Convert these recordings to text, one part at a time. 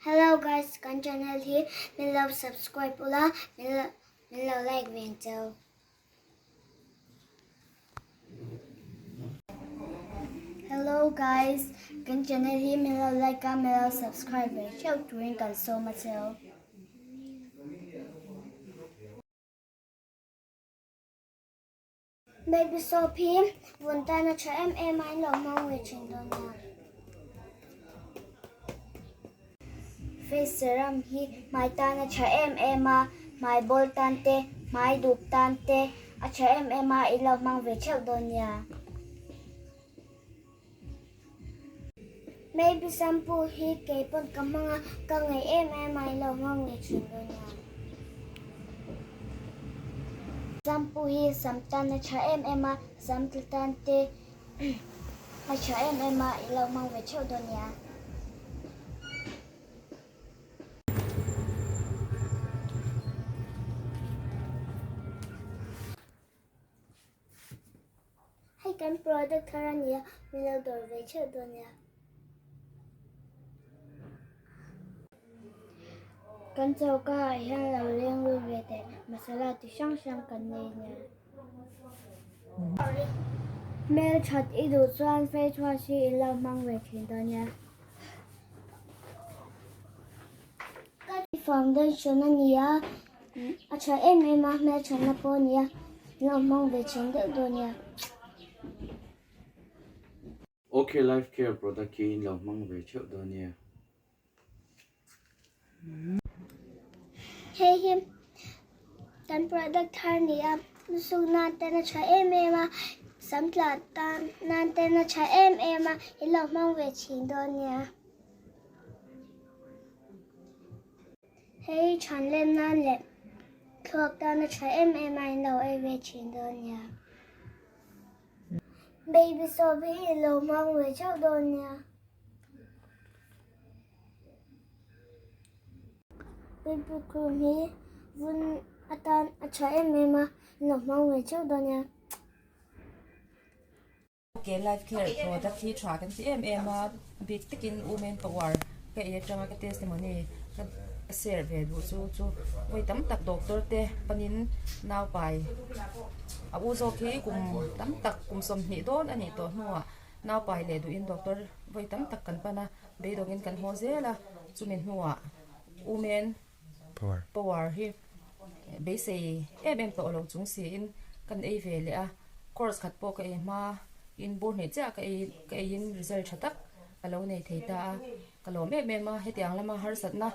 Hello guys kan channel hi min lo subscribe ula min lo min lo like ve ang cheu. Hello guys kan channel hi min lo like a min lo subscribe ve theuh turin kan sawm a cheu. Baby soap hi vun tan a tha em em a in lo hmang ve thin dawn nia. Face serum hi hmai tan a tha em em a, hmai bawl tan te, hmai dup tan te a tha em em a in lo hmang ve theuh dawn nia. Baby shampoo hi kei pawn ka hmang a, ka ngaih em em a, in lo hmang ve thin dawn nia. Shampoo hi sam tan a tha em em a, sam tla tan te a tha em em a, in lo hmang ve theuh dawn nia. Hei kan product thar a nia, min lo dawr ve theuh dawn nia. Kan choka ah hian lo leng lut ve teh masala ti hrang hrang kan nei nia. Hmelthat i duh chuan face wash hi in lo hmang ve thin dawn nia. Foundation a ni a, a tha em em a, hmelthatna pawh a ni a, lo hmang ve chhin deuh dawn nia. Ok Life Care product hi in lo hmang ve theuh dawn nia. Hei hi kan product thar a ni a, lusuk nan ten a tha em em a, sam tla tan nan ten a tha em em a, in lo hmang ve chhin dawn nia. Hei than lem nan leh thluak tan a tha em em a in lo ei ve thin dawn nia. Baby soap hi in lo hmang ve theuh dawn nia. Baby cream hi vun atan a tha em em a in lo hmang ve theuh dawn nia. Ke life care product hi tha kan ti em em a, bik takin women power ka ei atanga ka testimony ka share ve duh chu chu vawi tam tak doctor te panin nau pai a u zawk hi kum tam tak kum 20 dawn a nih tawh hnuah nau pai leh duhin doctor vawi tam tak kan pan a beidawngin kan haw zel a chumi hnuah women power hi beisei em em tawh lo chung siin kan ei ve leh a course khat pawh ka ei hma in bur hnih chiah ka ei ka ei in result tha tak ka lo nei thei ta a ka lawm em em a hetiang lama harsatna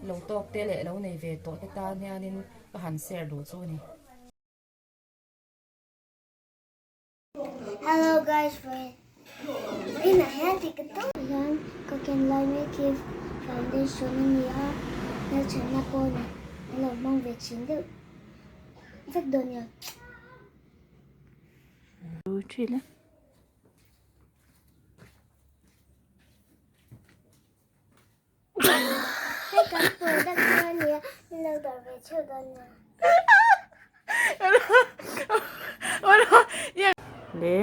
lo tawk te leh lo nei ve tawh te tan hianin ka han share duh chu a ni. Hello guys, vawiinah hian ti ka tum. Hian ka ken lai mek hi foundation a ni a, hmelthatna pawh a ni. An lo hmang ve thin deuh vek dawn nia. Hei kan product hi a nia, min lo dawr ve theuh dawn nia. Le.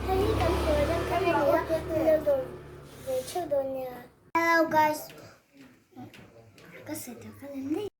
Hei hi kan product a nia, min lo dawr ve theuh dawn nia. Hello guys, ka sawi tak a lem daih.